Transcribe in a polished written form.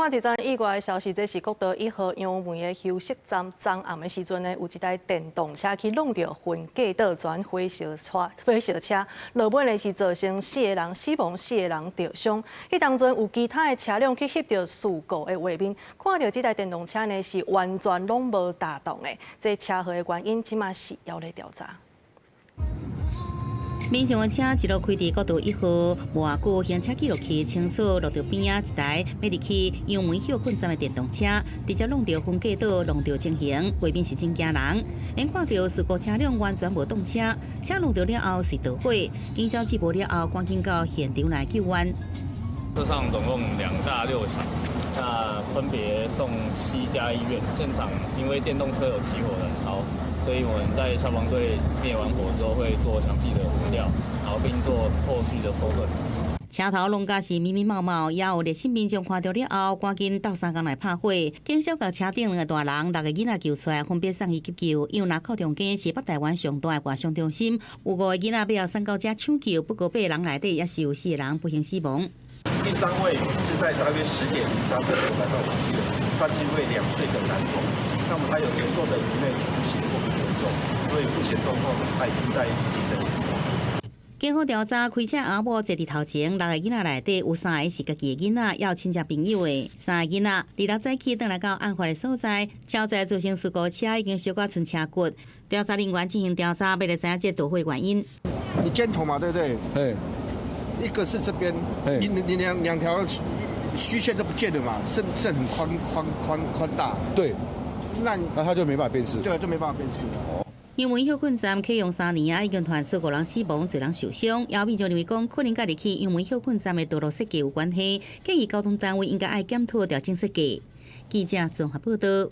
看一則意外的消息，這是國道一號楊梅的休息站，昨暗的時陣呢，有一台電動車去挵著分隔島轉火燒車，火燒車，落尾呢是造成四個人死亡，四個人著傷。彼當陣有其他的車輛去翕著事故的畫面，看著這台電動車呢是完全攏無焦動的。這車禍的原因，這馬是猶咧調查。民眾的車一路開佇國道一號，無偌久行車記錄器清楚錄著邊仔一台欲入去楊梅歇睏站的電動車，直接挵著分隔島挵著情形，畫面是真驚人。𪜶看著事故車輛完全無動車，車挵著了後隨著火，警消接報了後，趕緊到現場來救援。車上總共兩大六小，那分別送七家醫院。現場因為電動車有起火燃燒，所以我們在消防隊滅完火之後，會做詳細的火調，然後並做後續的搜證。車頭攏甲是密密麻麻，也有熱心民眾看著了後，趕緊鬥相共來拍火。警消共車頂兩個大人、六個囡仔救出來，分別送醫急救。因為林口中間是北台灣上大的外傷中心，有五個囡仔欲送到遮搶救，不過八個人內底也是有四個人不幸死亡。第三位是在大約10點03分來到我們醫院，他是一位2歲的男童，那麼他有嚴重的顱內出血過度嚴重，所以目前狀況他已經在急診室。警方調查，開車阿某坐佇頭前，六個囡仔內底有三個是家己的囡仔，也有親戚朋友的。三個囡仔二六早起轉來到案發的所在，超載造成事故車已經燒甲賰車骨。調查人員進行調查，欲來知影這導火原因。你箭頭嘛，對不對？對。一個是這邊，你兩條虛線都不見了嘛，剩很寬寬寬寬大。對，那他就沒辦法辨識。對，就沒辦法辨識。楊梅歇睏站啟用3年啊，已經傳出五人死亡，濟人受傷。也有民眾認為講，可能佮入去楊梅歇睏站的道路設計有關係，建議交通單位應該愛檢討調整設計。記者綜合報道。